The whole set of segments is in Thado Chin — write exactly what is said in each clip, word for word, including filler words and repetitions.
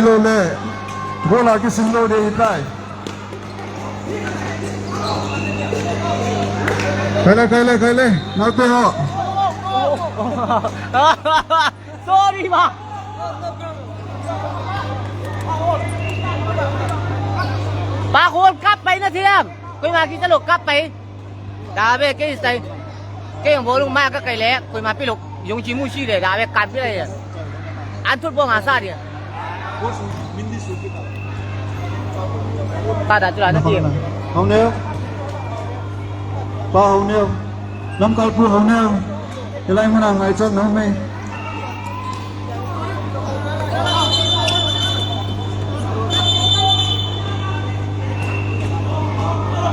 Lo le. Goal a kisin lo de hitai. Kai le, kai le, kai le. Naute ho. Sorry ba. Pa World Cup pai na thiam. Koima kicha lo cup pai. Dabe ke istai. Ke yang bolung ma ka kai le, koima pilok, yung chimu si le, dabe kan pi le. An thut bong asa dia. Ta da tu la na ti. Hong neo. Pa Hong neo. Lamkai pu Hong neo. Ilai mana ngai chak na me.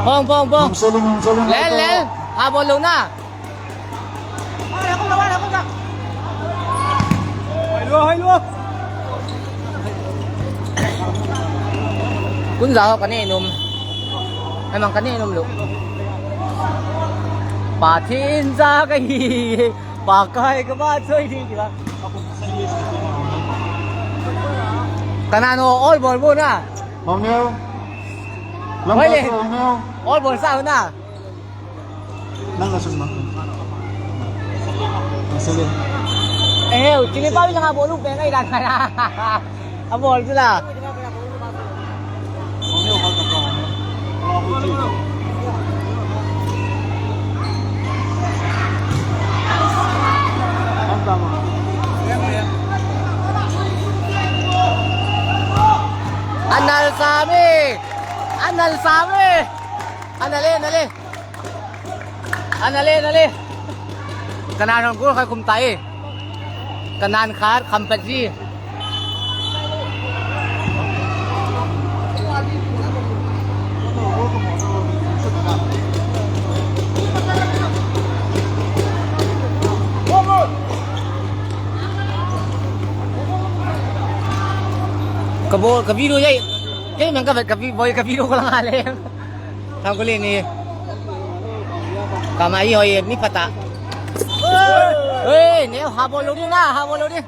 Phong, phong, phong. Hong solo, hong solo. Lel, lel. Ha bol lo na. Kun za ho kane num. Ai mang kane num lo. Pathen za ka hi. Pakai ka ba choi ding ti ba. Kana no all ball bo na. Hong neo. Lam Hoi le. Hong neo. All ball sa na. Nang la sun mang. Masale. Eh, chini pa bilang abol pe ngai dan kana. Abol tu la. Anal Sami! Anal Sami! Anale, anale! Anale, anale! Kanan hong gol khai kum tai. Kanan khat kham pat ji. Ka bo, ka video jai. Kei mang ka vet ka vi-, boy ka video ko lang ale. Thang ko le ni. Ka mai hoi mi pata. Hey, ne ha bo lo ni na, ha bo lo ni.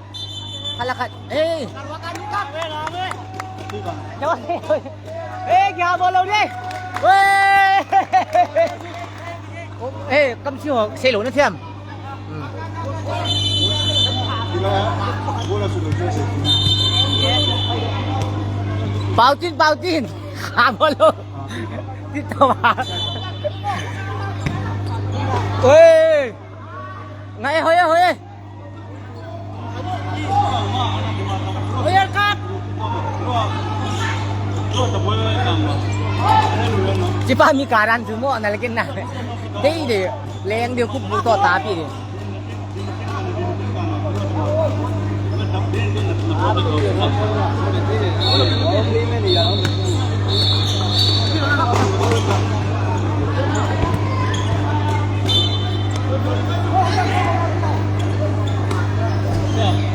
Kala khat. Hey. Hey, kya bol lo ni? Hey. Hey, kam si ho, sei lo na thiam. Pautin, pautin. Kha bol lo. Tito ba. Oi. Ngai hoi, hoi. Chipa mi karan tu mo na lekin na. Dei de. Leng de kup to tapi de.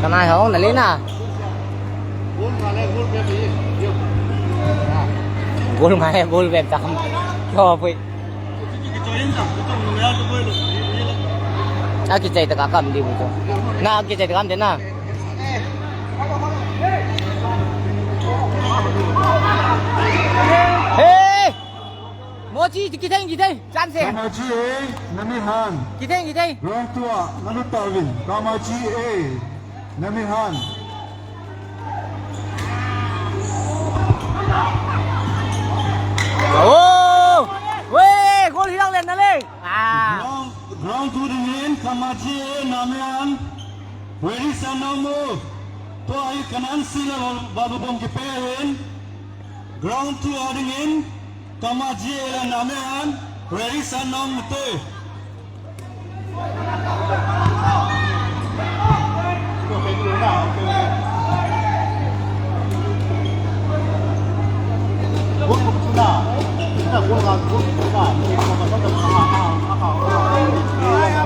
Kanai hong na le na. Gol ngai, gol bep ta kam. Kyo pui. Aki chai ta ka kam di bu to. Na aki chai ta kam de na. Hey! Mochi, kithei, kithei, chance. Kamachi A, Namihan. Kithei, kithei. Round two a, nalut tauvin. Kamachi A, Namihan. Oh! Weh, gol hilang len na le. Ah. Ground, ground two dingin, Kamachi A, Namihan. Ready, stand now, move. Tua hi kanan sila babu bom kipe hin. Ground two a dingin, Kamachi A le Namihan, ready, stand now, mute.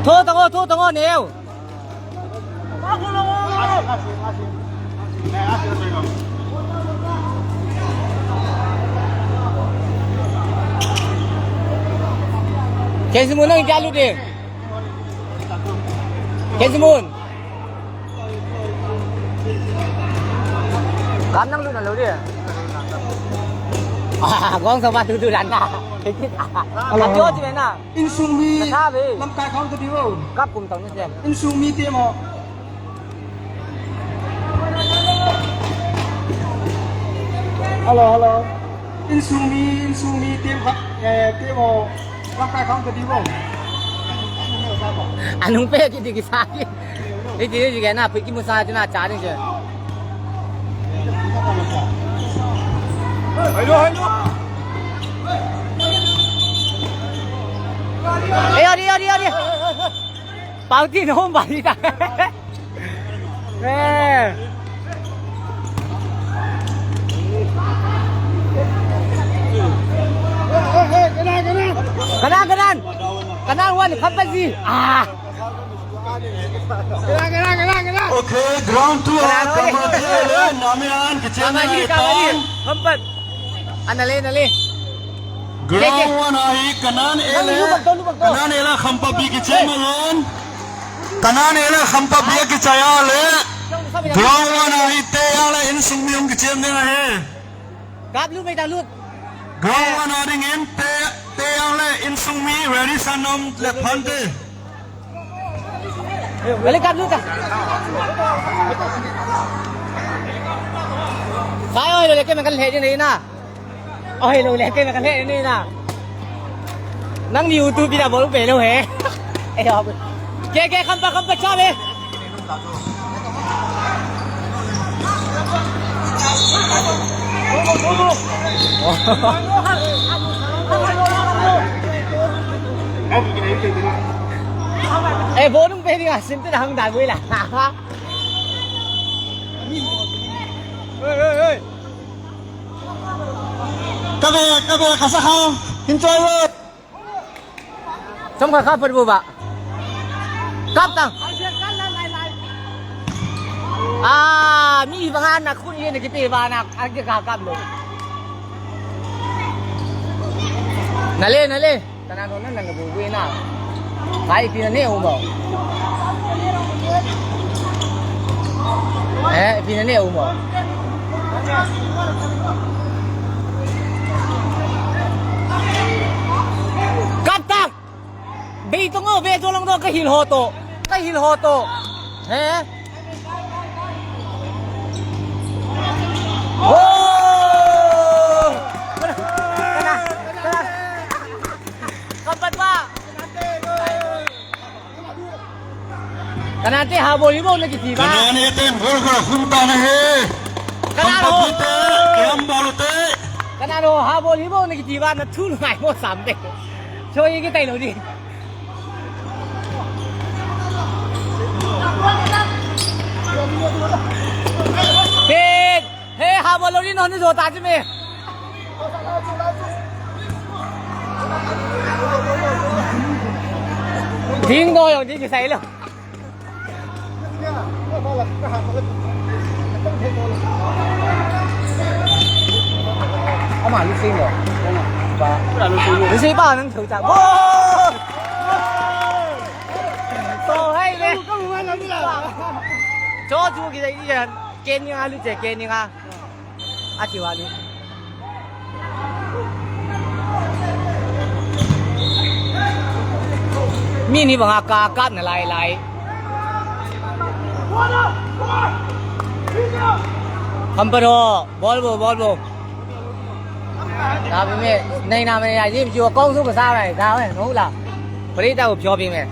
Tho tango, tho tango, neo. Kensimun nang jalu de. Kensimun. Kam nang lu na lo di. Ah, gong sa ba tu tu dan na. Hello, hello. Insung mi. Lamkai khang ka di o. Kap kum tang ni sem. Insung mi team ho. Hello, hello. Insung mi, insung mi team ho. Eh, team ho. Lamkai khang ka di o. Anung pe ki di ki sa ki. Iti, iti, kena, pui ki musa, tina, cha, ni, che. Hello, hello. Eh, adi, adi, adi. Pauti, no, bali ta. Eh. Kanan, kanan. Kanan, one, kapat si. Ah. Okay, ground two a, Kamathei le Namian kichem na e tang. Ana le, ana le. Ground one a hi Kanan A le, Kanan A le Khampap B kichem alon. Kanan A le Khampap B kichai a le. Ground one a hi Teyang le Insung mi hung kichem ding ahi. Kap lut mai ta lut. Ground one a ding in Te, Teyang le Insung mi ready san nom le phante. Balik kap lut ta. Sai oi lo le ke man kan le ni na. Oi lo le ke man kan le ni na. Nang ni YouTube ina bol pe lo he. Eh, ok. Ke, ke, Khampap, Khampap, cha le. Eh, bonung pe ni asim te hang dai bui la. Hey, hey, hey. Kabe, kabe, kasa kha. Enjoy. Chom kha kha pat bu ba. Kap tang. Ah, mi banga na khun ye na kipe ba na, a ki ka kap lo. Na le, na le. Tana no na na bu bu na. Kai pi na ne u mo. Eh, pi na ne u mo. Kap tang. Bei tong o, bei tong lang to, ka hil ho to. Ka hil ho to. He? Oh! Kana, kana, kana. Kapat ba? Kanate ha bol hi bol na kiti ba? Kanate ten gol gol khum ta na he. Kana ro. Kapat te, kiam bol te. Kana ro ha bol hi bol na kiti ba na thul ngai mo sam de. Choi ki tai lo di. Pit. He, ha bol lo ni no ni jo ta chi me. Ding do yo, ding ki sai lo. Ama lu sing lo. Ba. Lu sing ba nang thou cha. Wo! To hai le. Cho chu ki dai ni jan. Ken ni nga lu che, ken ni nga. A chi wa lu. Mi ni banga ka kap na lai lai. Kampap ho, bol bo, bol bo. Na bi me, nei na me ya, ji ju kong su ka sa lai, da we, no la. Pari ta u pyo bi me.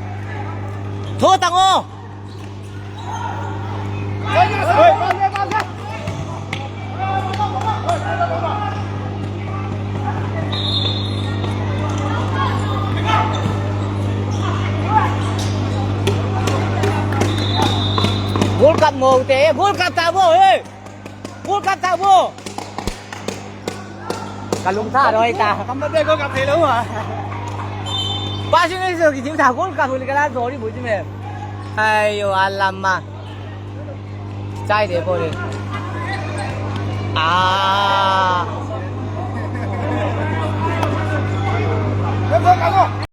Tho tang o. Gold Cup mo te, Gold Cup ta bo, he. Gold Cup ta bo. Kalung tha roi ta. Kampap te Gold Cup thei lou a. Passion is ki team tha Gold Cup hul kala jori bu ji me. Ayo, alama. Chai de bo de. Ah.